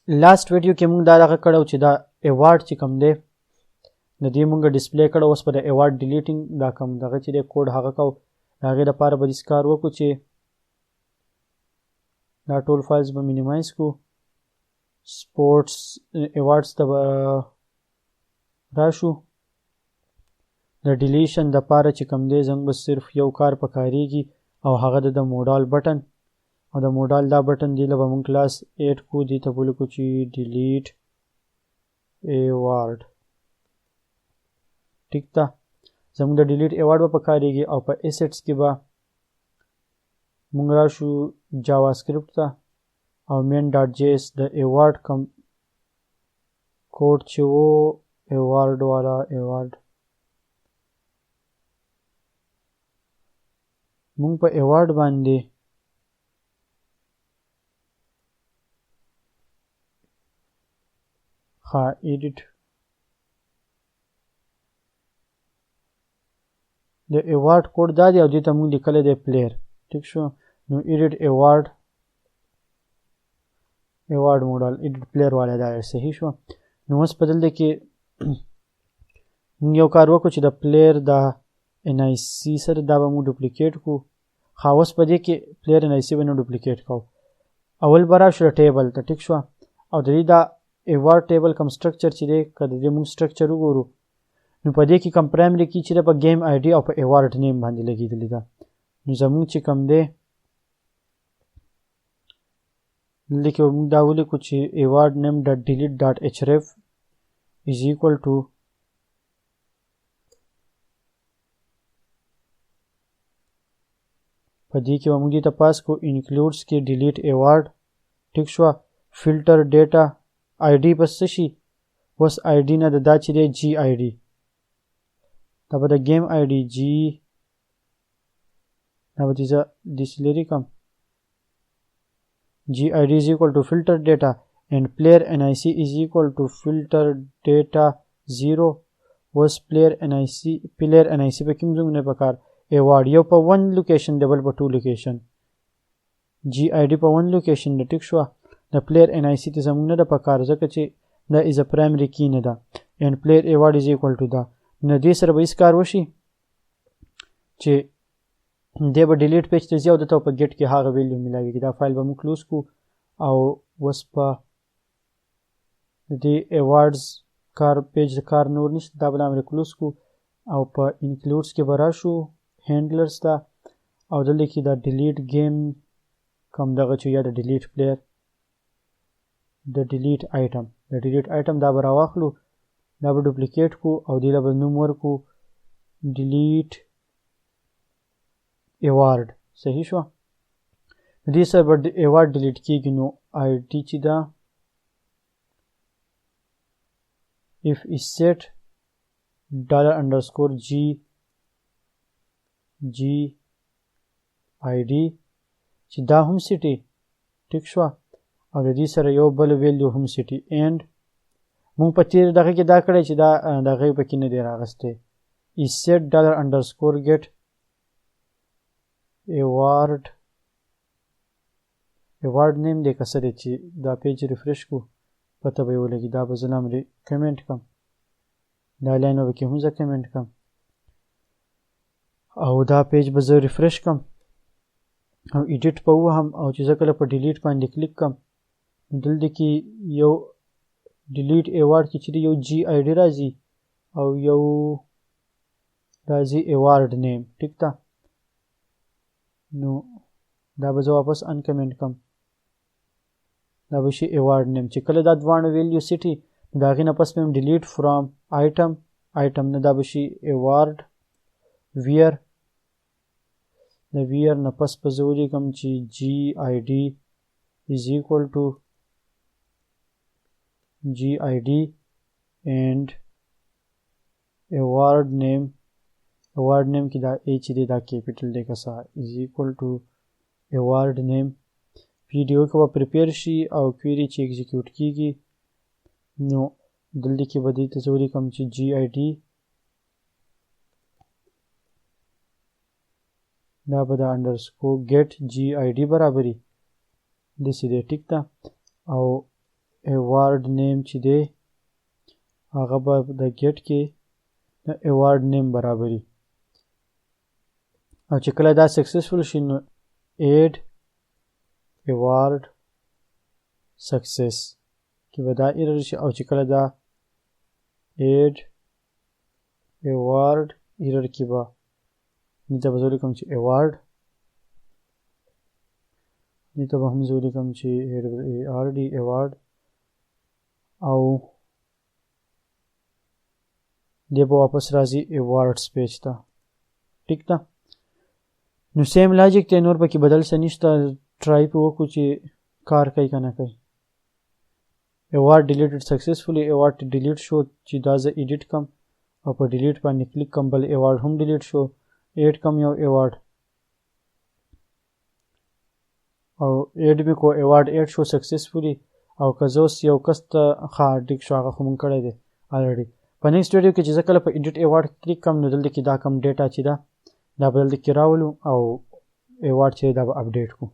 لاست ویډیو کې موږ دا دغه کړو چې دا ایوارډ چې کوم دی د دې موږ ډیسپلی کړو. اوس په د ایوارډ ډیلیټینګ دا کوم دغه چې دی کوډ هغه کو، د هغې دپاره به داسې کار وکړو چې دا ټول فایلز به مینیمایز کو، سپورټس ایوارډز ته به راشو. د ډیلیشن دپاره چې کوم دی زموږ به صرف یو کار پکارېږي او هغه د موډال بټن، او د موډال دا بټن دی له به موږ کلاس ایډ کو، دې ته به ولیکو چې ډیلیټ ایوارډ. ټیک ده، زموږ د ډیلیټ ایوارډ به پکارېږي. او په ایسټس کې به موږ راشو جاوا سکرپټ ته او مین ډاټ جی اس د ایوارډ کم کوډ چې و ایوارډ والا ایوارډ موږ په ایوارډ باندې ښه ایډیټ د ایوارډ کوډ دا دی او دې ته موږ لیکلی دی پلیر. ټیک شو، نو ایډیټ ایوارډ ایوارډ موډل ایډیټ پلیر والا دا صحیح شو. نو اوس په دلته کې موږ یو کار وکړو چې د پلیر د ان آی سی سره دا به موږ ډوپلیکیټ کړو. ښه، اوس په دې کې پلیر ان آی سی به نه ډوپلیکیټ کوو. اول به راشو د ټیبل ته. ټیک شوه، او د دې دا ایوارډ ټیبل کوم سټرکچر چې دی، که د دې موږ سټرکچر وګورو نو په دې کې کوم پرایمري کی چې ده په ګیم آی ډي او په ایوارډ نیم باندې لګېدلې ده. نو زموږ چې کوم دی دلته کې موږ دا ولیکو چې ایوارډ نیم ډاټ ډیلیټ ډاټ ایچ ریف از ایکوال ټو په دې کې به موږ دې ته پاس کو انکلوډز کې ډیلیټ ایوارډ. ټیک شوه، فلټر ډیټا آی ډي به څه شي؟ اوس آی ډي نه د دا چې دی جی آی ډي، دا به د ګیم آی ډي جی، دا به دې زه داسې لرې کړم. جی آی ډي از ایکوال ټو فلټر ډیټا اینډ پلیر ان آی سی از ایکوال ټو فلټر ډیټا 0. اوس پلیر ان آی سی، پلیر ان آی سی په کوم زموږ نه پکار ایوارډ، یو په 1 لوکیشن دی بل په 2 لوکیشن. جی آی ډي په 1 لوکیشن دی. ټیک شوه، د پلیر ان آی سی ته زموږ نه ده پکار ځکه چې دا از ا پرایمري کی نه ده. اینډ پلیر ایوارډ از ایکوال ټو دا. نو دې سره به هیڅ کار وشي چې دی به ډیلیټ پیج ته ځي او دلته په ګیټ کې هغه ویلیو میلاویږي. دا فایل به موږ کلوز کړو او اوس په د دې ایوارډز کار پیج د کار نور نشته، دا به لا کلوز کړو او په انکلوډز کې به راشو هینډلرز ته او دلته کې دا ډیلیټ ګیم کوم دغه چې یا د ډیلیټ پلیر د ډیلیټ آیټم، د ډیلیټ آیټم دا به راواخلو، دا به ډوپلیکیټ کو او دې له به نوم ورکو ډیلیټ ایوارډ. صحیح شوه، د دې سره به ایوارډ ډیلیټ کیږي. نو آی ډي چې ده if is set dollar underscore g g I D چې دا هم سیټي. ټیک شوه، او د دې سره یو بل ویلیو هم سیټي. اینډ مونږ په تیر دغه کې دا کړی چې دا دغه پکې نه دی راغستی. is set dollar underscore get award award نیم دی که څه دی چې دا پیج ریفرش کو پته به یې ولګي. دا به زه لامرې کمنټ کړم، دا لاین به پکې هم زه کمنټ کړم او دا پیج به زه ریفرش کړم او ایډیټ به ووهم. او چې زه کله په ډیلیټ باندې کلیک کړم نو دلته کې یو ډیلیټ ایوارډ کې چې دی یو جی آی ډي راځي او یو راځي ایوارډ نیم. ټیک ده، نو دا به زه واپس انکمنټ کړم، دا به شي ایوارډ نیم. چې کله دا دواړه ویلیو سیټي نو د هغې نه پس به هم ډیلیټ فرام آیټم، آیټم نه دا به شي ایوارډ ویر، د ویر نه پس به زه ولیکم چې جی آی ډي از ایکوال ټو جی آی ډي اینډ ایوارډ نیم، ایوارډ نیم کې دا ای چې دی دا کیپیټل دی که څه از ایکوال ټو ایوارډ نیم. پی ډي او کې به پریپیر شي او کویری چې ایگزیکیوټ کیږي نو دلته کې به دې ته زه ولیکم چې جی آی ډي دا به د انډرسکور ګیټ جی آی ډي برابري داسې دی. ټیک ده، او ایوارډ نیم چې دی هغه به د ګیټ کې د ایوارډ نیم برابري. او چې کله دا سکسسفل شي نو ایډ ایوارډ سکسس کې به دا ایرر شي، او چې کله دا ایډ ایوارډ ایرر کې به دلته به زه ولیکم چې ایوارډ، دلته به هم زه ولیکم چې ای آر ډي ایوارډ، او دی به واپس راځي ایوارډز پیج ته. ټیک ده. نو سیم لاجیک دی، نور پکې بدل څه نشته. ټرای په وکړو چې کار کوي که نه کوي. ایوارډ ډیلیټډ سکسسفولی، ایوارډ ډیلیټ شو چې دا زه ایډیټ کم او په ډیلیټ باندې کلیک کم، بل ایوارډ هم ډیلیټ شو. ایډ کم یو ایوارډ او ایډ مې کو، ایوارډ ایډ شو سکسسفولی. او که زه اوس یو کس ته ښه ټیک شو، هغه خو مونږ کړی دی الریډي. په نیکسټ ویډیو کې چې زه کله په ایډیټ ایوارډ کلیک کم نو دلته کې دا کم ډیټا چې ده دا به دلته کې راولو او ایوارډ چې دا به اپډیټ کو.